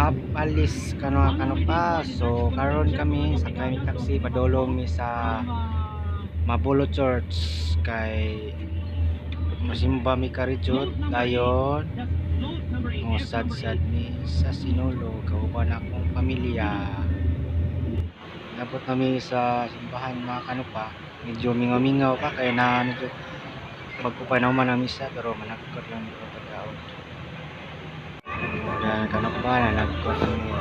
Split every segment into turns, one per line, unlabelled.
Apalis kano kano pa. So karon kami sakay mi taxi padulong mi sa Mabolo Church kay masimba mi karijot dayon mo sad-sad mi sa Sinulog kauban akong pamilya. Nabot nami sa simbahan mga kanupa, medyo mingaw-mingaw pa kay na medyo bago pa naman ang misa pero managkot lang ko pagkaon. Dan kanupa nanagkot mi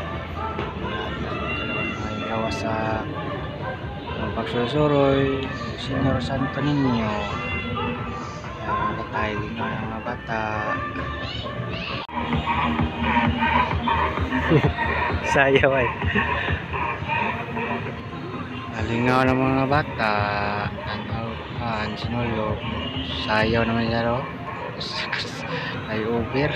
gawas sa pagsusuroy Senyor Santo Niño. Tayo lingaw ng mga bata. Sayaw ay. Lingaw ng mga bata. Tanaw sinulog. Sayaw naman siya ro. Ay over.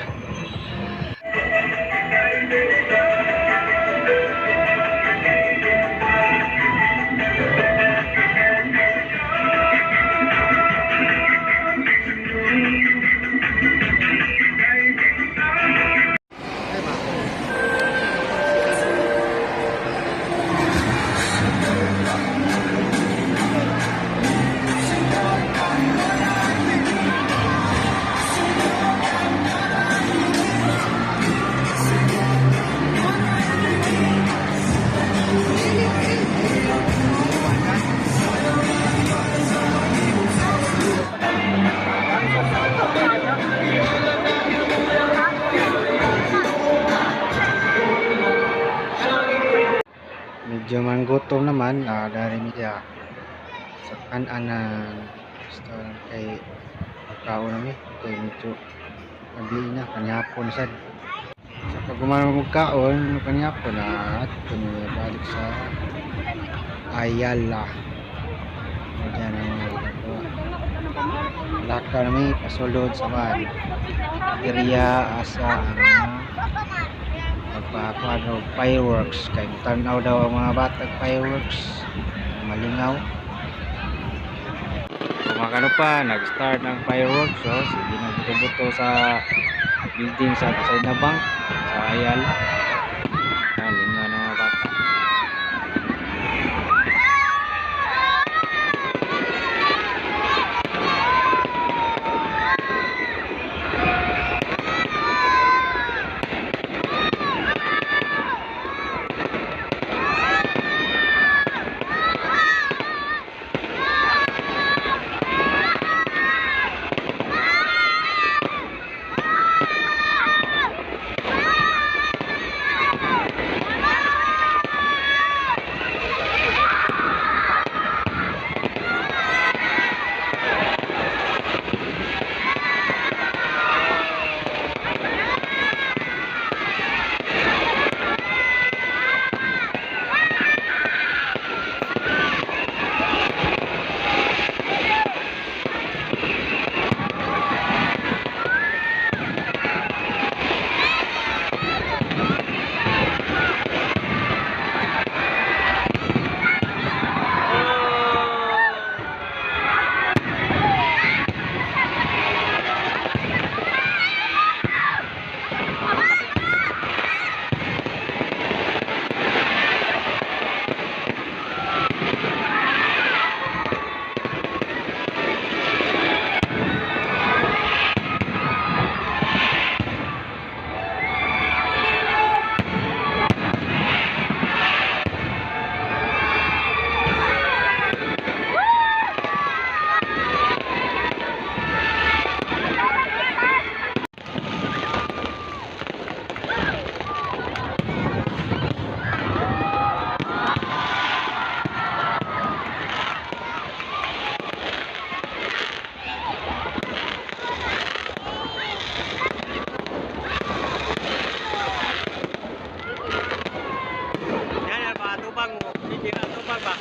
Medyo manggutom naman dari media sa kananan basta kay pagkaon nami kay medyo gabi na kanihapon sad sa pag kaon kanihapon na at balik sa Ayala. Diyan ang mga ginagawa. Lakaw nami pasulod sa van area asa ang magpakuan og fireworks kay tan-aw daw ang mga batag fireworks malingaw. Kung ano pa nag-start ang fireworks, so sige na buto-buto sa building sa China Bank sa Ayala. Lingaw ng mga bata. Yan, patubang mo. Hindi na tubang ba?